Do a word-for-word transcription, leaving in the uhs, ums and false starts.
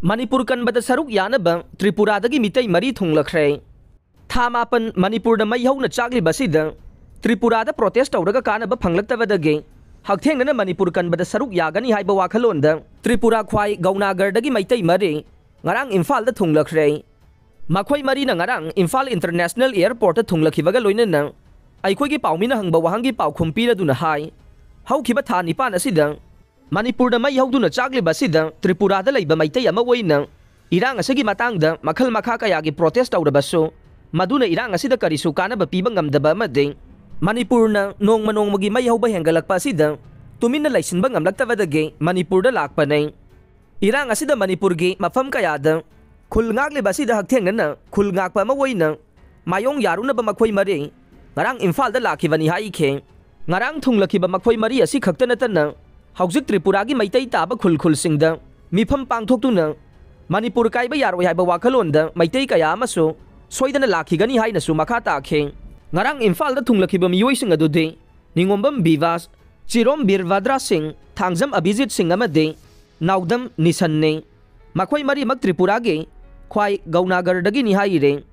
ꯃꯅꯤꯄꯨꯔ ꯀꯟꯕꯗ ꯁꯔꯨꯛ ꯌꯥꯅꯕ ꯇ꯭ꯔꯤꯄꯨꯔꯥꯗꯒꯤ ꯃꯤꯇꯩ ꯃꯔꯤ ꯊꯨꯡꯂꯈ꯭ꯔꯦ꯫ ꯊꯥ ꯃꯥꯄꯟ ꯃꯅꯤꯄꯨꯔꯗ ꯃꯩ ꯍꯧꯅ ꯆꯥꯛꯂꯤꯕ ꯑꯁꯤꯗ ꯇ꯭ꯔꯤꯄꯨꯔꯥꯗ protest ꯇꯧꯔꯒ ꯀꯥꯟꯅꯕ ꯐꯪꯂꯛꯇꯕꯗꯒꯤ ꯍꯛꯊꯦꯡꯅꯅ ꯃꯅꯤꯄꯨꯔ ꯀꯟꯕꯗ ꯁꯔꯨꯛ ꯌꯥꯒꯅꯤ ꯍꯥꯏꯕ ꯋꯥꯈꯜꯂꯣꯟꯗ ꯇ꯭ꯔꯤꯄꯨꯔꯥ ꯈ꯭ꯋꯥꯏ ꯒꯧꯅꯥꯒꯔꯗꯒꯤ ꯃꯩꯇꯩ ꯃꯔꯤ ꯉꯔꯥꯡ ꯏꯝꯐꯥꯜꯗ ꯊꯨꯡꯂꯈ꯭ꯔꯦ꯫ ꯃꯈꯣꯏ ꯃꯔꯤꯅ ꯉꯔꯥꯡ ꯏꯝꯐꯥꯜ International Airport ꯇ ꯊꯨꯡꯂꯈꯤꯕꯒ ꯂꯣꯏꯅꯅ ꯑꯩꯈꯣꯏꯒꯤ ꯄꯥꯎꯃꯤꯅ ꯍꯪꯕ ꯋꯥꯍꯪꯒꯤ ꯄꯥꯎꯈꯨꯝ ꯄꯤꯔꯗꯨꯅ ꯍꯥꯏ, ꯍꯧꯈꯤꯕ ꯊꯥ ꯅꯤꯄꯥꯟ ꯑꯁꯤꯗ ꯃꯅꯤꯄꯨꯔꯗ ꯃꯩ ꯍꯧꯗꯨꯅ ꯆꯥꯛꯂꯤꯕ ꯑꯁꯤꯗ ꯇ꯭ꯔꯤꯄꯨꯔꯥꯗ ꯂꯩꯕ ꯃꯩꯇꯩ ꯑꯃ ꯑꯣꯏꯅ ꯏꯔꯥꯡ ꯑꯁꯤꯒꯤ ꯃꯇꯥꯡꯗ ꯃꯈꯜ ꯃꯈꯥ ꯀꯌꯥꯒꯤ protest ꯇꯧꯔꯕꯁꯨ, ꯃꯗꯨꯅ ꯏꯔꯥꯡ ꯑꯁꯤꯗ ꯀꯔꯤꯁꯨ ꯀꯥꯟꯅꯕ ꯄꯤꯕ ꯉꯝꯗꯕ ꯑꯃꯗꯤ ꯃꯅꯤꯄꯨꯔꯅ ꯅꯣꯡꯃ ꯅꯣꯡꯃꯒꯤ ꯃꯩ ꯍꯧꯕ ꯍꯦꯟꯒꯠꯂꯛꯄ ꯑꯁꯤꯗ ꯇꯨꯃꯤꯟꯅ ꯂꯩꯁꯤꯟꯕ ꯉꯝꯂꯛꯇꯕꯗꯒꯤ ꯃꯅꯤꯄꯨꯔꯗ ꯂꯥꯛꯄꯅꯤ꯫ ꯏꯔꯥꯡ ꯑꯁꯤꯗ ꯃꯅꯤꯄꯨꯔꯒꯤ ꯃꯐꯝ ꯀꯌꯥꯗ ꯈꯨꯜ ꯉꯥꯛꯂꯤꯕ ꯑꯁꯤꯗ ꯍꯛꯊꯦꯡꯅꯅ ꯈꯨꯜ ꯉꯥꯛꯄ ꯑꯃ ꯑꯣꯏꯅ ꯃꯥꯌꯣꯡ ꯌꯥꯔꯨꯅꯕ ꯃꯈꯣꯏ ꯃꯔꯤ ꯉꯔꯥꯡ ꯏꯝꯐꯥꯜꯗ ꯂꯥꯛꯈꯤꯕꯅꯤ ꯍꯥꯏꯈꯤ꯫ ꯉꯔꯥꯡ ꯊꯨꯡꯂꯈꯤꯕ ꯃꯈꯣꯏ ꯃꯔꯤ ꯑꯁꯤ ꯈꯛꯇ ꯅꯠꯇꯅ ꯍꯧꯖꯤꯛ ꯇ꯭ꯔꯤꯄꯨꯔꯥꯒꯤ ꯃꯩꯇꯩ ꯇꯥꯕ ꯈꯨꯜ ꯈꯨꯜꯁꯤꯡꯗ ꯃꯤꯐꯝ ꯄꯥꯡꯊꯣꯛꯇꯨꯅ ꯃꯅꯤꯄꯨꯔ ꯀꯥꯏꯕ ꯌꯥꯔꯣꯏ ꯍꯥꯏꯕ ꯋꯥꯈꯜꯂꯣꯟꯗ ꯃꯩꯇꯩ ꯀꯌꯥ ꯑꯃꯁꯨ ꯁꯣꯏꯗꯅ ꯂꯥꯛꯈꯤꯒꯅꯤ ꯍꯥꯏꯅꯁꯨ ꯃꯈꯥ ꯇꯥꯈꯤ꯫ ꯉꯔꯥꯡ ꯏꯝꯐꯥꯜꯗ ꯊꯨꯡꯂꯈꯤꯕ ꯃꯤꯑꯣꯏꯁꯤꯡ ꯑꯗꯨꯗꯤ ꯅꯤꯉꯣꯝꯕꯝ ꯕꯤꯕꯥꯁ, ꯆꯤꯔꯣꯝ ꯕꯤꯔꯚꯗ꯭ꯔ ꯁꯤꯡ, ꯊꯥꯡꯖꯝ ꯑꯚꯤꯖꯤꯠ ꯁꯤꯡ ꯑꯃꯗꯤ ꯅꯥꯎꯗꯝ ꯅꯤꯁꯟꯅꯤ꯫ ꯃꯈꯣꯏ ꯃꯔꯤꯃꯛ ꯇ꯭ꯔꯤꯄꯨꯔꯥꯒꯤ ꯈ꯭ꯋꯥꯏ ꯒꯧꯅꯥꯒꯔꯗꯒꯤꯅꯤ ꯍꯥꯏꯔꯦ꯫